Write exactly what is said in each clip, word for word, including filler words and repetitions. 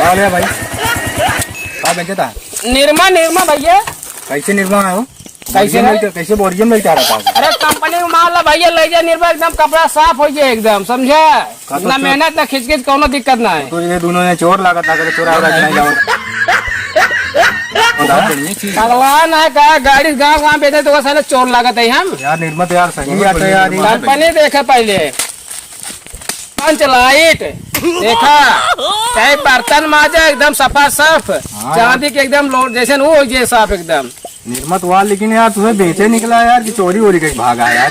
अरे भाई, का बेचत है? निरमा, निरमा भैया। कैसे निरमा है हो? कैसे बोरिया में है? बेचत, कैसे बोरिया में बेचत रहता है? अरे कंपनी का माल है भैया, ले जा निरमा, एकदम कपड़ा साफ होइ जाए एकदम, समझा? का तो ना चोर मेहनत ना खिचखिच, कौनो दिक्कत ना है। तो ये दोनों ने चोर लागत है, अगर चोर आवेगा कि नहीं जाओ? बहुत बढ़िया चीज है। पगला ना का, गाड़ी गाँव गाँव बेचे तो वो साले चोर लागत है हम। यार निरमा तो यार सही बहुत आता है बढ़िया यार, निरमा है। कंपनी देखे पहले। पंच लाइट, देखा, चाहे बर्तन माजा एकदम सफा साफ, हाँ यार। चांदी के एकदम लोट जैसे न हो जे साफ एकदम। निरमा तो हुआ, लेकिन यार तुम्हें बेचे निकला यार कि चोरी वोरी कहीं भागा यार।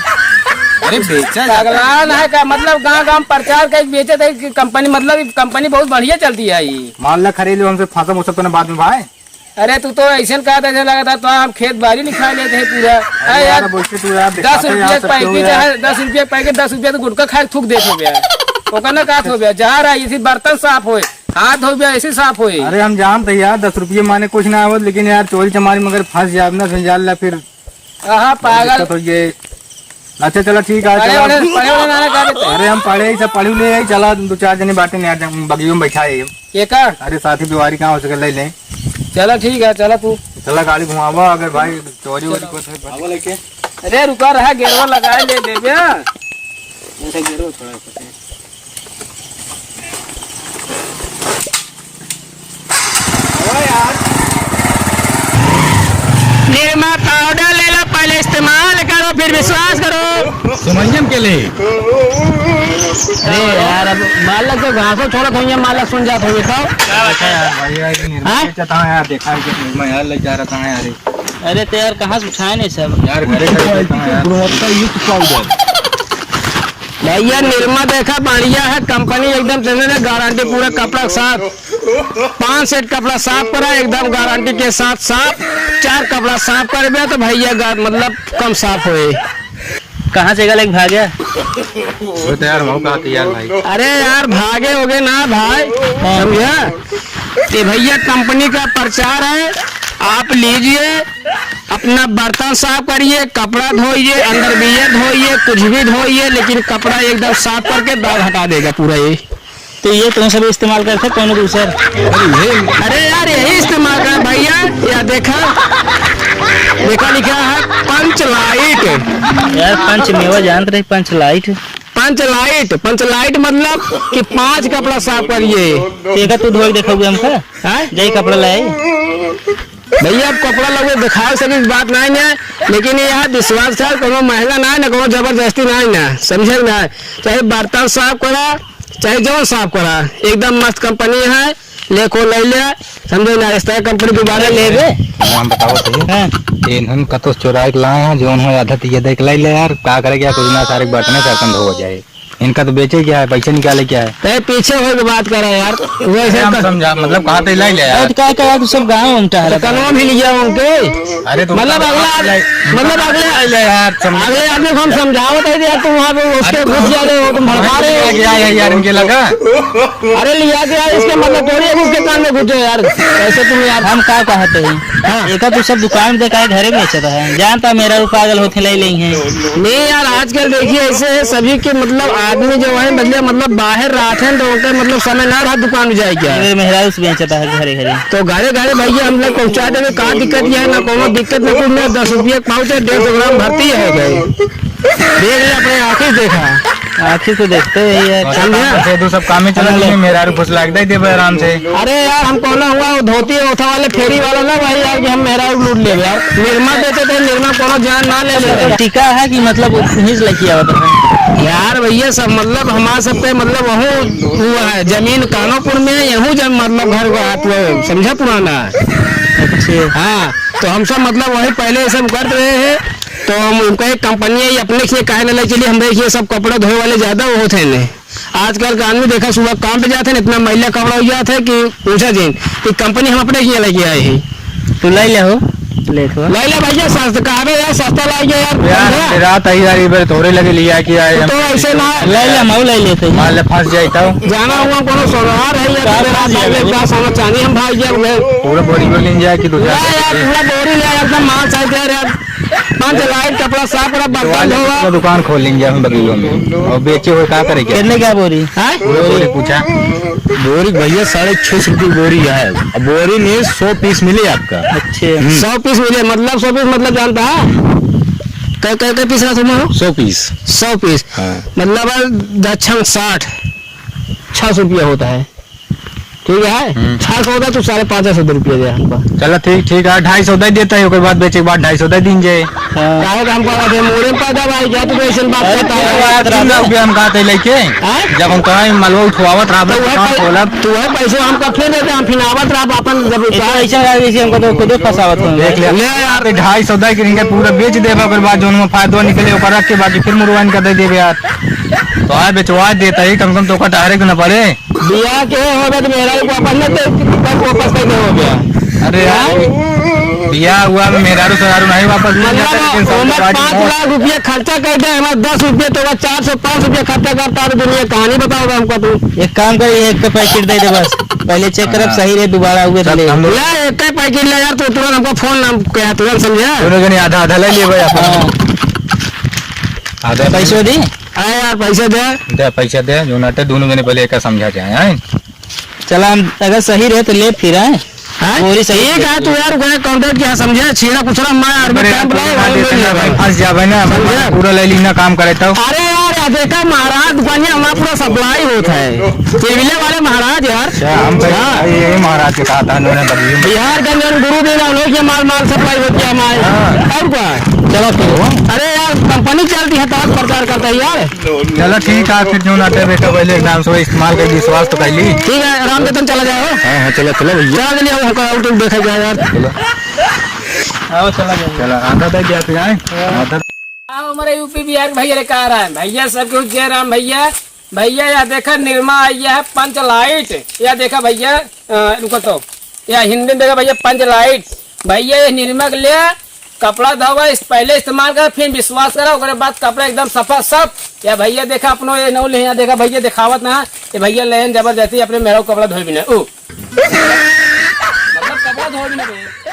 अरे बेचा जाता है। पगला ना है का, मतलब गाँव गाँव प्रचार कहीं बेचे थे कि कंपनी, मतलब कंपनी बहुत बढ़िया चलती है ये। मान ला खरीद लो हमसे, फांसा मुसा तो ना बाद में भाई। अरे तू तो ऐसे कहा था, ऐसे लगा था तो हम खेत बारी निकाल लेते हैं पूरा। अरे अरे यार, यार, बोलते तू यार, दस दिखाते रुपया यार, के सब क्यों पैकेट यार? है, दस रुपया के पैकेट, दस रुपया तो गुटखा खाए थूक देत हो गया। ओकर ना कहत हो गया, जा रहा है, इसी बर्तन साफ होए, हाथ धो गया, ऐसे साफ होए। अरे हम जानते हैं यार, दस रुपये माने कुछ ना आवत, लेकिन यार चोरी चमारी मगर फंस जाए ना, फिर जान ला फिर हाँ, पागल। दिक्कत हो गई। अच्छा, चलो, ठीक है, पढ़े चलो। वढ़े, पढ़े वढ़े ना, ना, का देते? अरे, हम पढ़े ही सब, पढ़ू ले आई, चला, दो चार जने बाटे ने यार, बगियों में बैठा है ये। ये का? अरे, साथी दुआरी कहाँ हो सके, ले लें। चलो, ठीक है, चलो तू। चला, गाड़ी घुमावा, अगर भाई चोरी वोरी कुछ है। आवा लेके। अरे, रुका रहा, गेरवा लगा ले, ले बे। ऐसे गेरवा थोड़ा सा। निरमा पाउडर ले लो, पहले इस्तेमाल करो, फिर विश्वास करो। सुमंजन के लिए। अरे यार, अब मालक तो घासो छोड़त होइए, मालक सुन जात होइए तो। अच्छा यार, भाई यार, ये निरमा हाँ? बेचत हाँ यार, देखा है कि निरमा यार ले जा रहा था यार। अरे तो यार, कहाँ से उठाए नहीं सब? यार, घरे घरे बेचत हाँ यार। गुणवत्ता युक्त पाउडर। भैया, निरमा देखा, बढ़िया है, कंपनी एकदम से ना, गारंटी पूरा कपड़ा साफ, पाँच सेट कपड़ा साफ करा, एकदम गारंटी के साथ साफ। चार कपड़ा साफ करबे तो भैया गा-, मतलब कम साफ होए। कहाँ से गल एक भाग्या? वो तो यार, मौका आती यार भाई। अरे यार, भागे होगे ना भाई, समझा? ये भैया कंपनी का प्रचार है, आप लीजिए, अपना बर्तन साफ करिए, कपड़ा धोइए, अंडरवियर धोइए, कुछ भी धोइए, लेकिन कपड़ा एकदम साफ करके दाग हटा देगा पूरा ये। तो ये तो सब इस्तेमाल करते, कौनो दूसर? अरे यार, यही इस्तेमाल कर भैया। या देखा, देखा लिखा है पंच लाइट। यार, पंच मेवा जानत रही, पंच लाइट। पंच लाइट, पंच लाइट मतलब कि पांच कपड़ा साफ करिए। देखा, तू धोई देखोगे हमका? हैं? जाई कपड़ा लाए। भैया, अब कपड़ा लगे दिखावे से भी बात नाहीं ना, लेकिन ये यहाँ विश्वास है, कोनो महंगा नाहीं ना, कोनो जबरदस्ती नाहीं ना, समझे ना? चाहे बर्तन साफ करा, चाहे जौन साफ करा, एकदम मस्त कंपनी है, लेखो ले ले, समझे ना? इस तरह कंपनी दोबारा ले ले। हम बताओ सही। हाँ। ये इन्हन कतो चुराए के लाए हैं, जौन हो आधा तो ये देख ले ले यार, का करे क्या, कुछ ना, सारे बर्तन से अपन धो जाए। इनका तो बेचे क्या है, पैसे निकाले क्या है? अरे पीछे हो के बात कर रहा है यार, वैसे अरे हम कर समझा, मतलब कहाँ तक लाई ले यार? अरे तो क्या क्या, तू सब गाँव में टहलत है। कनवा भी लिया उनके। अरे तो मतलब अगला, आप लाई-, मतलब अगले, लाई ले यार, समझा। अगले आदमी को हम समझावत है यार, तुम वहाँ पे उसके अरे घुस जा रहे हो, तुम भड़का रहे हो। लिया गया है यार इनके लगा। अरे लिया गया है, इसका मतलब थोड़ी है कि उसके कान में घुस जाए यार, ऐसे तुम यार। हम का कहते हैं? हाँ। एका तू सब दुकान में देखा है, घरे में बेचता है, जानता मेरा वो पागल होते लाई ले हैं। नहीं यार, आजकल देखिए ऐसे है सभी के, मतलब आदमी जो है, मतलब, मतलब बाहर रहते हैं तो उनका मतलब समय ना रहा दुकान में जाए क्या। मेरे मेहरारू से बेचता है घरे घरे। तो घरे घरे भैया हम लोग पहुँचा देंगे, का दिक्कत ये है, ना कोनो दिक्कत, ना कुछ, ना दस रुपये का पाउच है, डेढ़ सौ ग्राम भरती है भाई। देख ले, अपने आँखें देखा। आँखें तो देखते ही है। समझा? से दो सब कामे चला समझ ले। लिए, मेहरारू फुसलाक दे देबे आराम से। अरे यार, हम कौन हुआ वो धोती ओथा वाले फेरी वाला ना भाई यार, कि हम मेहरारू लूट लेबे यार। निरमा बेचे थे, निरमा कोनो जान ना ले ले। टीका है कि मतलब वहीं से लेके आवत है? यार भैया, सब मतलब हमार सबके मतलब वहू हुआ है, जमीन कानोपुर में, यहू जब मतलब घर को हाथ वो समझा पुराना। अच्छा। हाँ, तो हम सब मतलब वही पहले ये सब करत रहे हैं, तो हम उनका एक कंपनी है, ये अपने से काहे ना ले चली, हमरे ये सब कपड़ा धोए वाले ज्यादा वो होते हैं। आजकल का आदमी देखा, सुबह काम पे जाते हैं, इतना मैला कपड़ा हो जाता है कि पूछा जिन, कि कंपनी हम अपने किए लेके आए हैं। तू ले ले हो? लेत हो। ले ले भैया, सस्ता कहबे यार, सस्ता लाइए यार, यार, समझा? रात आई यार, इधर तोरे लगे लिया कि आए तो हम ऐसे ना। ले ले, हम ले लेते हैं। मान ले फंस जाए तो। जाना हुआ कोनो सोनार है यार, रात मेरा फंस जाए। बाप का सोना चांदी हम भाई जब गए। पूरा बोरी बोरी ले जाए कि दो ले चार यार, पूरा बोरी ले, एकदम माल साइज है यार। पाँच लाइट कपड़ा साफ पूरा बर्तन धोवा। दुकान खोल लेंगे हम बगीचों में। और बेचे हुए का करेंगे? कितने का बोरी? हाँ? पूरा बोरी पूछा। बोरी भैया साढ़े छह सौ रुपये बोरी है। अब बोरी में सौ पीस मिले आपका। अच्छे। हम्म। सौ पीस मिले, मतलब सौ पीस मतलब जानता है? कै, कै, कै पीस रहा तुम्हारा? सौ पीस। सौ पीस। हाँ। मतलब दक्षिण साठ, छह सौ रुपया होता है। ठीक है? हम्म। छह सौ होता तो साढ़े पाँच सौ रुपया दे हमको। चलो ठीक, ठीक है, ढाई सौ दे देता है, ओकर बाद बेचे के बाद ढाई सौ दे दीन जाए। हाँ। काहे तो हमको अबे मोड़े में पैदा भाई, क्या तू ऐसे बात अरे, करता है? बात रहा। तीन लाख रुपया हम कहा थे लेके। हाँ? जब हम कहा मलवा उठवावत रहा, तो वह दुकान पै-, खोलब। तो वह पैसे हमको फिर देते, हम फिर आवत रहा, अपन जब ये तो ऐसा है, जैसे हमको तो खुदे फंसावत हो। देख ले। ले यार, ढाई सौ दे के इनके पूरा बेच देबे, ओकर बाद जौन में फायदा निकले, ओकर रख के बाकी फिर मुरवाइन का दे देबे यार। तो आज बेचवा देता ही, कम से कम तो ओकर डायरेक्ट न पड़े। बियाह के होबे तो मेहरारू को वापस न दे, तब वापस कैसे हो गया? अरे यार, हाँ? बियाह हुआ में मेहरारू सरारू नहीं वापस मिल जाता, मतलब, लेकिन सब ओमे बात पाँच लाख रुपया खर्चा कर दे, हमारे दस रुपये तो होगा, चार सौ पाँच रुपया खर्चा करता है, तो दुनिया कहानी बताओगा हमको तू। एक काम कर, ये एक पैकेट दे दे बस, पहले चेक करब हाँ। सही रहे, दोबारा हुए तो सब ले। हम लोग ले, एक ही पैकेट ले यार, तो तुरंत हमको फोन नाम क्या तुरंत समझा? दोनों जने आधा आधा ले लिए भाई अपन। हाँ। आधा पैसो दी? अरे यार, पैसा दे। दे, पैसा दे, जो नाटे दोनों जने पहले एका समझा जाए, हैं? चला, हम अगर सही रहे तो ले फिर, हैं? हैं? बोरी सही ठीक है, तू यार, ओकरे कॉन्ट्रैक्ट के यहाँ समझे, छीड़ा कुछड़ा मैं आर्मी अरे, कैंप लाए, वहीं मिल लेगा। फंस जाबे ना, समझे? पूरा ले ली ना काम करे तो। अरे यार, यार, देखा महाराज दुकानिया हमारा पूरा सप्लाई होता है। केविले वाले महाराज यार। अच्छा, हम तो हाँ। ये महाराज के कहा था, उन्होंने बदली में। बिहार के अंदर गुरु देना, उन्होंने ये माल, माल सप्लाई होती है हमारे। हाँ। और क्या? चलो फिर। अरे यार, कंपनी चलती है, तो आप प्रचार करता है यार। चलो ठीक है, फिर जो नाटे बेटा पहले नाम से इस्तेमाल कर विश्वास तो कर ली। ठीक है, राम रतन चला जाओ। हाँ, हाँ, चलो, चलो भैया। चला चलिए, हमको आउट देखा जाए यार। चलो। आओ, चला जाए। चलो, आधा तक गया फिर आए। आधा। आओ हमारे यूपी बिहार के भैया रे, का रहा है? भैया सबके जय राम भैया। भैया, यह देखा निरमा आई है पंच लाइट। यह देखा भैया, अ, रुको तो, यह हिंदी में देखा भैया पंच लाइट। भैया, ये निरमा के ले, कपड़ा धोवा, इस पहले इस्तेमाल करा, फिर विश्वास करा, ओकरे बाद कपड़ा एकदम सफा सफ। या भैया देखा अपनो ये नौ ले, यहाँ देखा भैया दिखावत ना, ये भैया लेन जबरदस्ती अपने मेहरारू कपड़ा धोए बिना। ऊ। मतलब कपड़ा धोए बिना भैया।